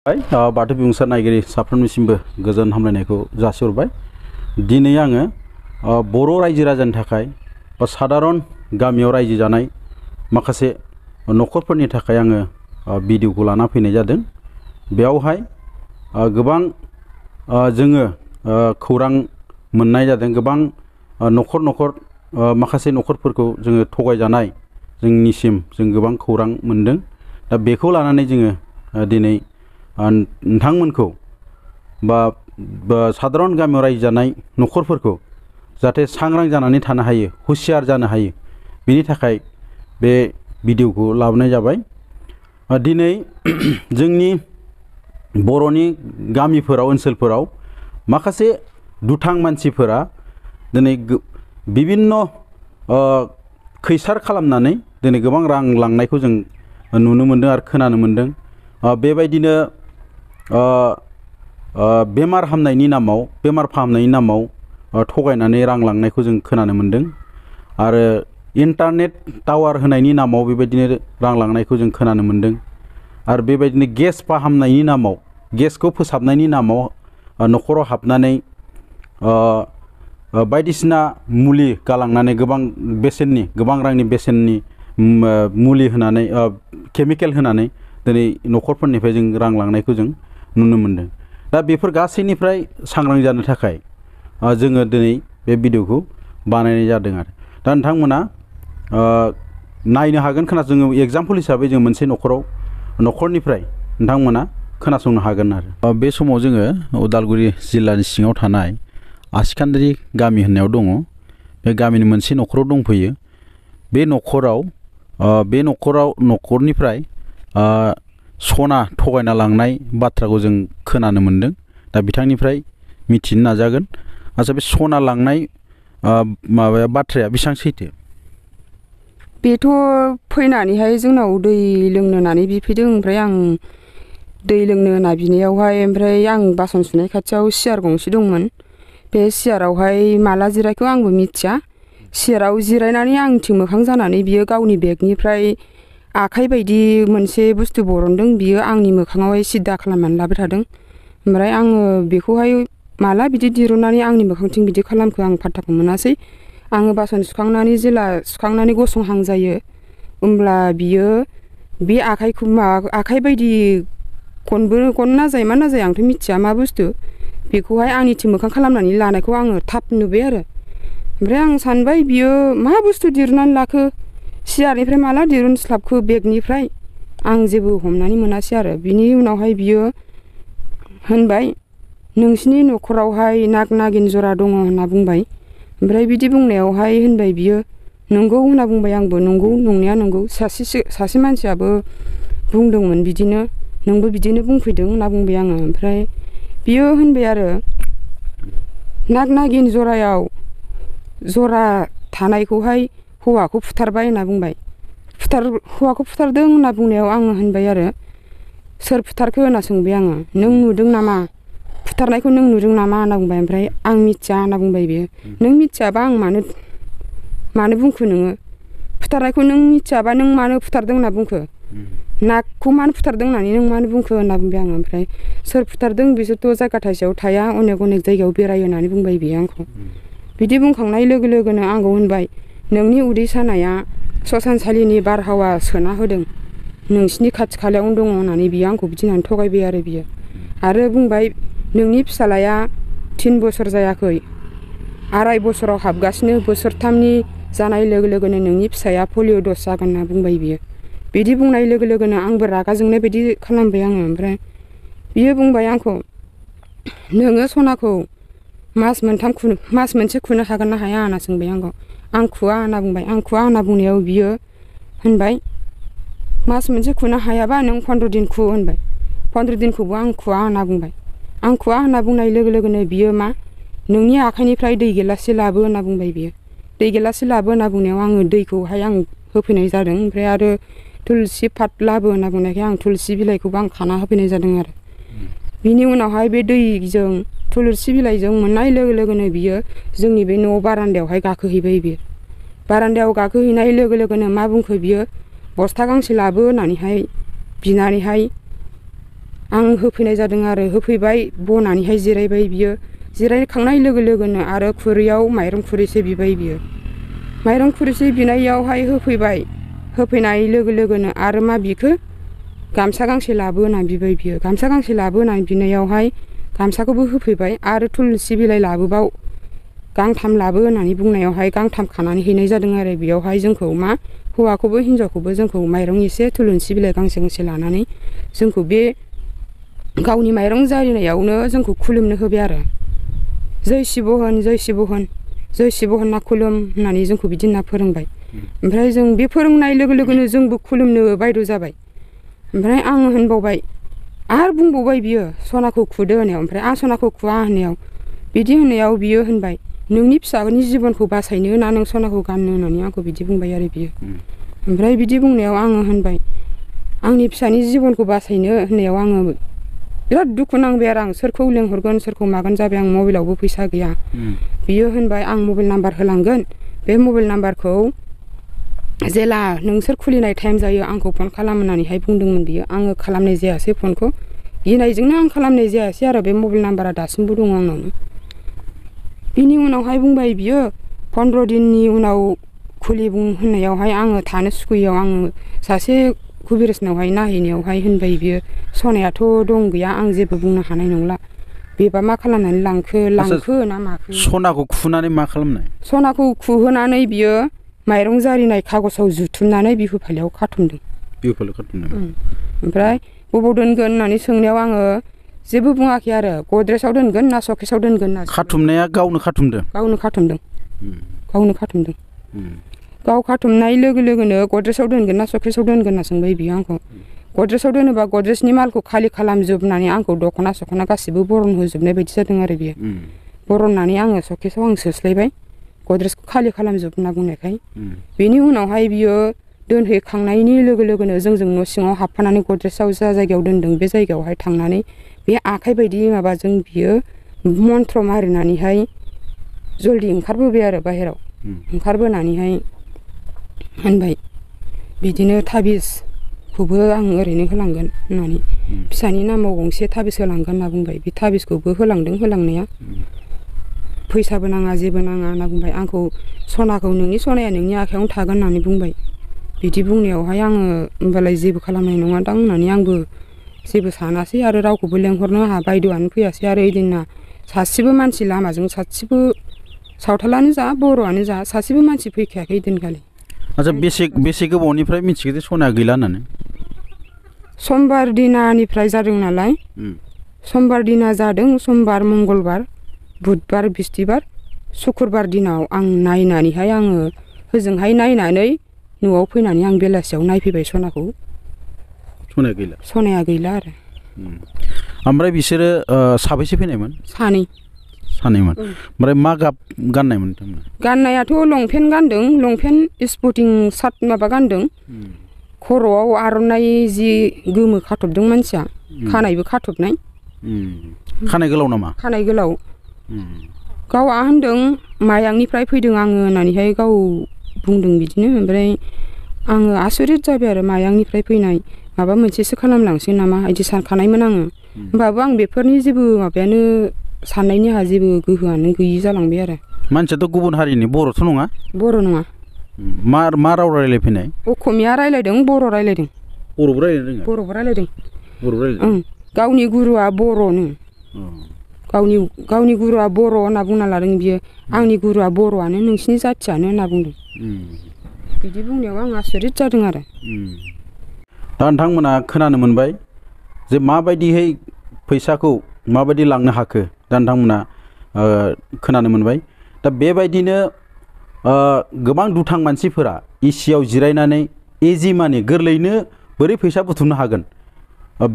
बाथौ बिबुंसार नायगिरि साफ्रोमनिसिमबो गोजोन हामलायनायखौ जासिहरबाय। दिनै आङो बर' रायजो राजानि थाखाय बा सादारन गामियाव रायजो जानाय माखासे न'खरफोरनि थाखाय आङो भिडिअखौ लाना फैनाय जादों। बेयावहाय गोबां जोङो खौरां मोननाय जादों। गोबां न'खर माखासे न'खरफोरखौ जोङो थगायजानाय जोंनिसिम जों गोबां खौरां मोनदों। दा बेखौ लानानै जोङो दिनै नोंथांमोनखौ बा सादारन गामियाव रायजो जानाय न'खरफोरखौ जाहाथे सांग्रां जानानै थानो हायो, हुसियार जानो हायो, बेनि थाखाय बे भिडिअखौ लाबोनाय जाबाय। दिनै जोंनि बर'नि गामिफोराव ओनसोलफोराव माखासे दुथां मानसिफोरा दिनै बिभिन्न खैसार खालामनानै दिनै गोबां रां लांनायखौ जों नुनो मोनदों आरो खोनानो मोनदों। बेबायदिनो बेमार फाहामनायनि नामाव थगायनानै रां लांनायखौ जों खोनानो मोनदों आरो इन्टारनेट टावार होनायनि नामाव बेबायदिनो रां लांनायखौ जों खोनानो मोनदों आरो बेबायदिनो गेस फाहामनायनि नामाव, गेसखौ फोसाबनायनि नामाव न'खराव हाबनानै बायदिसिना मुलि गालांनानै गोबां रांनि बेसेननि मुलि होनानै केमिकेल होनानै दिनै न'खरफोरनिफ्राय जों रां लांनायखौ जों नुनो मोनदों। दा बेफोर गासैनिफ्राय सांग्रां जानो थाखाय जोङो दिनै बे भिडिअखौ बानायनाय जादों आरो दा नोंथांमोना नायनो हागोन, जोङो एग्जाम्पल हिसाबै जों मोनसे न'खरनिफ्राय नोंथांमोना खोनासंनो हागोन आरो बे समाव जोङो उदालगुरि जिल्लानि सिङाव थानाय आसिखान्दारि गामि होननायाव दङ। बे गामिनि मोनसे न'खराव दंफैयो। बे न'खरनिफ्राय सना थगायना लांनाय बाथ्राखौ जों खोनानो मोनदों। दा बिथांनिफ्राय मिथिनो नाजागोन। आच्चा, बे सना लांनाय बाथ्राया बेसेबां सैथो? बेथ' फैनानैहाय जोंनाव दै लोंनो होननानै बिफैदों। ओमफ्राय आं दै लोंनो होनना बिनायावहाय ओमफ्राय आं बासन सुनाय खाथियाव सियार गंसे दंमोन। बे सियारावहाय माला जिरायखो आंबो मिथिया। सियाराव जिरायनानै आंथिं मोखां जानानै बियो गावनि बेगनिफ्राय आखाइ बायदि मोनसे बुस्थु बरनदों। बियो आंनि मोखाङावहाय सिदा खालामनानै लाबाय थादों। ओमफ्राय आङो बेखौहाय माला बिदि दिरुननानै आंनि मोखांथिं बिदि खालामखो आं फात्ताखौ मोनासै। आङो बासन सुखांनानै गसंहां जायो, होमब्ला बियो बे आखाइ बायदि गन ना जायो मा ना जायो आंथ' मिथिया मा बुस्थु, बेखौहाय आंनिथिं मोखां खालामनानै लानायखौ आङो थाब नुबाय आरो। ओमफ्राय आं सानबाय बियो मा बुस्थु दिरुननानै लाखो, सियारनिफ्राय माला दिरुनस्लाबखो बेगनिफ्राय, आं जेबो हमनानै मोनासै आरो। बिनि उनावहाय बियो होनबाय नोंसिनि न'खरावहाय नाग नागिन जरा दङ होनना बुंबाय। ओमफ्राय बिदि बुंनायावहाय होनबाय बियो नंगौ होनना बुंबाय। आंबो नंगौ, नंनाया नंगौ। सासे मानसियाबो बुंदोंमोन बिदिनो, नोंबो बिदिनो बुंफैदों होनना बुंबाय आङो। ओमफ्राय बियो होनबाय आरो नाग नागिन जरा थानायखौहाय हौवाखौ फुथारबाय होनना बुंबाय। हौवाखौ फुथारदों होनना बुंनायाव आङो होनबाय आरो सोर फुथारखो होनना सोंबाय आङो। नों नुदों नामा? फुथारनायखौ नों नुदों नामा होनना बुंबाय। ओमफ्राय आं मिथिया होनना बुंबाय बियो। नों मिथियाबा आं मानो बुंखो नोङो? फुथारनायखौ नों मिथियाबा नों मानो फुथारदों होनना बुंखो? नागखौ मानो फुथारदों होननानै नों मानो बुंखो होनना बुंबाय आङो। ओमफ्राय सोर फुथारदों, बिसोरथ' जायगा थाइसेयाव थाया, अनेक जायगायाव बेरायो होननानै बुंबाय बियो आंखौ। बिदि बुंखांनाय लोगो लोगोनो आंखौ होनबाय नोंनि उदै सानाया ससानसालिनि बारहावा सोना होदों, नोंसिनि खाथि खालायावनो दङ होननानै बियो आंखौ बिदि होननानै थगायबाय आरो बियो। आरो बुंबाय नोंनि फिसालाया 3 बोसोर जायाखै, 2.5 बोसोराव हाबगासिनो, बोसोरथामनि जानाय लोगो लोगोनो नोंनि फिसाया पलिअ' द'स जागोन होनना बुंबाय बियो। बिदि बुंनाय लोगो लोगोनो आंबो रागा जोंनाय बायदि खालामबाय आङो। ओमफ्राय बियो बुंबाय आंखौ नोङो सनाखौ मास मोनसे खुनो हागोन ना हाया होनना सोंबाय आंखौ। आं खुवा होनना बुंबाय। आं खुवा होनना बुंनायाव बियो होनबाय मास मोनसे खुनो हायाबा नों 15 दिन खु होनबाय। 15 दिनखौबो आं खुवा होनना बुंबाय। आं खुवा होनना बुंनाय लोगो लोगोनो बियो नोंनि आखाइनिफ्राय दै गिलाससे लाबो होनना बुंबाय बियो। दै गिलाससे लाबो होनना बुंनायाव आङो दैखौहाय आं होफैनाय जादों। ओमफ्राय आरो थुलसि पात लाबो होनना बुंनायखाय आं थुलसि बिलाइखौबो आं खाना होफैनाय जादों आरो। बिनि उनावहाय बे दैजों थुलुसि बिलाइजों मोननाय लोगो लोगोनो बियो जोंनि बे न' बारान्दायावहाय गाखोहैबाय बियो। बारान्दायाव गाखोहैनाय लोगो लोगोनो मा बुंखो बियो बस्था गांसे लाबो होननानैहाय बिनानैहाय आं होफैनाय जादों आरो होफैबाय बनानैहाय जिरायबाय बियो जिरायखांनाय लोगो लोगोनो आरो खुरैयाव माइरं खुरैसे बिबाय बियो माइरं खुरैसे बिनायावहाय होफैबाय होफैनाय लोगो लोगोनो आरो मा बिखो गामसा गांसे लाबो होननानै बिबाय बियो गामसा गांसे लाबो होननानै बिनायावहाय गामसाखौबो होफैबाय आरो थुलुंसि बिलाइ लाबोबाव गांथाम लाबो होननानै बुंनायावहाय गांथाम खानानै हैनाय जादों आरो बेयावहाय जोंखौ मा हौवाखौबो हिनजावखौबो जोंखौ माइरं एसे थुलुंसि बिलाइ गांसे गांसे लानानै जोंखौ बे गावनि माइरं जारिनायावनो जोंखौ खुलुमनो होबाय आरो जै शिब होन जै शिब होन जै शिब होनना खुलुम होननानै जोंखौ बिदि होनना फोरोंबाय ओमफ्राय जों बे फोरोंनाय लोगो लोगोनो जोंबो खुलुमनो बायद' जाबाय ओमफ्राय आं होनबावबाय आरो बुंबावबाय बियो सनाखौ खुदो होननायाव ओमफ्राय आं सनाखौ खुवा होननायाव बिदि होननायाव बियो होनबाय नोंनि फिसानि जिबनखौ बासायनो ना नों सनाखौ गाननो होननानै आंखौ बिदि बुंबाय आरो बियो ओमफ्राय बिदि बुंनायाव आङो होनबाय आंनि फिसानि जिबनखौ बासायनो होननायाव आङो बिराद दुखु नांबाय आरो आं सोरखौ लेंहरगोन सोरखौ मागोन जाबाय आं मबाइलावबो फैसा गैया बियो होनबाय आं मबाइल नाम्बार होलांगोन बे मबाइल नाम्बारखौ जेला नोंसोर खुलिनाय टाइम जायो आंखौ फन खालाम होननानैहाय बुंदोंमोन बियो आङो खालामनाय जायासै फनखौ गिनायजोंनो आं खालामनाय जायासै आरो बे मबाइल नाम्बारा दासिमबो दङ आंनावनो बिनि उनावहाय बुंबाय बियो 15 दिननि उनाव खुलि बुं होननायावहाय आङो थानो सुखुयैयाव आङो सासे कुबिरेसनावहाय नायहैनायावहाय होनबाय बियो सनायाथ' दं गैया आं जेबो बुंनो हानाय नंला बेबा मा खालामनानै लांखो ना माखो सनाखौ खुनानै मा खालामनाय सनाखौ खुहोनानै बियो माइरं जारिनाय खागजाव जुथुमनानै बिहु फालियाव खाथुमदों ओमफ्राय बबाव दोनगोन होननानै सोंनायाव आङो जेबो बुङाखै आरो गद्रेजाव दोनगोन ना सकेसाव दोनगोन ना खाथुमनाया गावनो खाथुमदों गाव खाथुमनाय लोगो लोगोनो गद्रेजाव दोनगोन ना सकेसाव दोनगोन होनना सोंबाय बियो आंखौ गद्रेजाव दोनोबा गद्रेजनि मालखौ खालि खालामजोबनानै आंखौ दख'ना सख'ना गासिबो बरन होजोबनाय बायदि जादों आरो बियो बरननानै आङो सकेसाव आं सोस्लायबाय गद्रेजखौ खालि खालामजोब होनना बुंनायखाय बेनि उनावहाय बियो दोनहैखांनायनि लोगो लोगोनो जोंजों न' सिङाव हाबफानानै गद्रेजाव जा जायगायाव दोनदों बे जायगायावहाय थांनानै बे आखाइ बायदि माबाजों बियो मन्त्र मारिनानैहाय जल्दि ओंखारबोबाय आरो बाहेराव ओंखारबोनानैहाय होनबाय बिदिनो थाबिसखौबो आं ओरैनो होलांगोन होननानै फिसानि नामाव गंसे थाबिस होलांगोन होनना बुंबाय बे थाबिसखौबो होलांदों होलांनाया फैसाबो नाङा जेबो नाङा होनना बुंबाय आंखौ सनाखौ नोंनि सनाया नोंनि आखायावनो थागोन होननानै बुंबाय बिदि बुंनायावहाय आङो होमबालाय जेबो खालामनाय नङा दां होननानै आंबो जेबो सानासै आरो रावखौबो लेंहरनो आंहा बायद'आनो फैयासै आरो ओइदिना सासेबो मानसि लामाजों सासेबो सावथालानो जा बर'आनो जा सासेबो मानसि फैखायाखै ओइदिनखालि आच्छा बेसे गोबावनिफ्राय मिथिखो सनाया गैला होननानै समबार दिनानिफ्राय जादों नालाय समबार दिना जादों समबार मंगलबार बुधबार बिस्थिबार सुक्रुबार दिनाव आं नायनानैहाय आङो होजोंहाय नायनानै न'आव फैनानै आं बेलासियाव नायफैबाय सनाखौ सनाया गैला आरो ओमफ्राय बिसोरो साबैसे फैनायमोन सानैमोन ओमफ्राय मा गाब गाननायमोन गाननायाथ' लंपेन्ट गानदों लंपेन्ट स्पटिं सार्ट माबा गानदों खर'आव आर'नाइ जि गोमो खाथबदों मानसिया खानायबो खाथबनाय खानाय गोलाव नामा खानाय गोलाव गावआ होनदों मायांनिफ्राय फैदों आङो होननानैहाय गाव बुंदों बिदिनो ओमफ्राय आङो आसरित जाबाय आरो मायांनिफ्राय फैनाय माबा मोनसेसो खालामलांसै नामा बिदि सानखानायमोन आङो होमबाबो आं बेफोरनि जेबो माबायानो साननायनि आंहा जेबो गोहोआनो गैयि जालांबाय आरो मानसियाथ' गुबुन हारिनि बर'थ' नङा बर' नङा मा राव रायलायफैनाय असमिया रायलायदों बर' रायलायदों बर'बो रायलायदों गावनि गुरुआ बर'नो गावनि गुरुआ बर' होनना बुंना लादों बियो आंनि गुरुआ बर'आनो नोंसिनि जाथियानो होनना बुंदों बिदि बुंनायाव आं आसरित जादों आरो दा नोंथांमोना खोनानो मोनबाय जे माबायदिहै फैसाखौ माबायदि लांनो हाखो दा नोंथांमोना खोनानो मोनबाय दा बेबायदिनो गोबां दुथां मानसिफोरा एसियाव जिरायनानै इजि मानि गोरलैनो बोरै फैसा बुथुमनो हागोन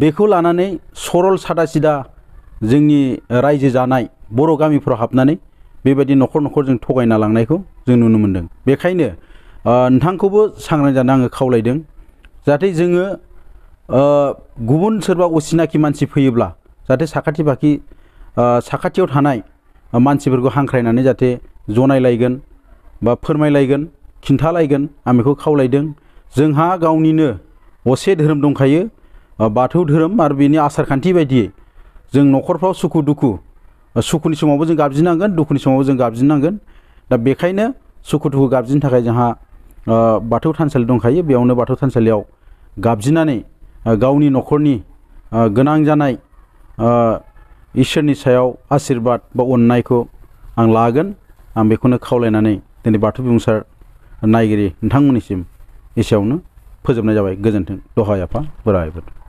बेखौ लानानै सरल सादा सिदा जोंनि रायजो जानाय बर' गामिफ्राव हाबनानै बेबायदि न'खर न'खर जों थगायना लांनायखौ जों नुनो मोनदों बेखायनो नोंथांखौबो सांग्रां जानो आङो खावलायदों जाहाथे जोङो गुबुन सोरबा असिनाखि मानसि फैयोब्ला जाहाथे साखाथियाव थानाय मानसिफोरखौ हांख्रायनानै जाहाथे जनायलायगोन बा फोरमायलायगोन खिन्थालायगोन आं बेखौ खावलायदों जोंहा गावनिनो असे धोरोम दंखायो बाथौ धोरोम आरो बिनि आसार खान्थि बायदियै जों न'खरफ्राव सुखु दुखु सुखुनि समावबो जों गाबज्रिनांगोन दुखुनि समावबो जों गाबज्रिनांगोन दा बेखायनो सुखु दुखु गाबज्रिनो थाखाय जोंहा बाथौ थानसालि दंखायो बेयावनो बाथौ थानसालियाव गाबज्रिनानै गावनि न'खरनि गोनां जानाय इसोरनि सायाव आशीर्बाद बा अननायखौ आं लागोन आं बेखौनो खावलायनानै दिनै बाथौ बिबुंसार नायगिरि नोंथांमोननिसिम एसेयावनो फोजोबनाय जाबाय गोजोन्थों दहाय आफा बोराइ बाथौ।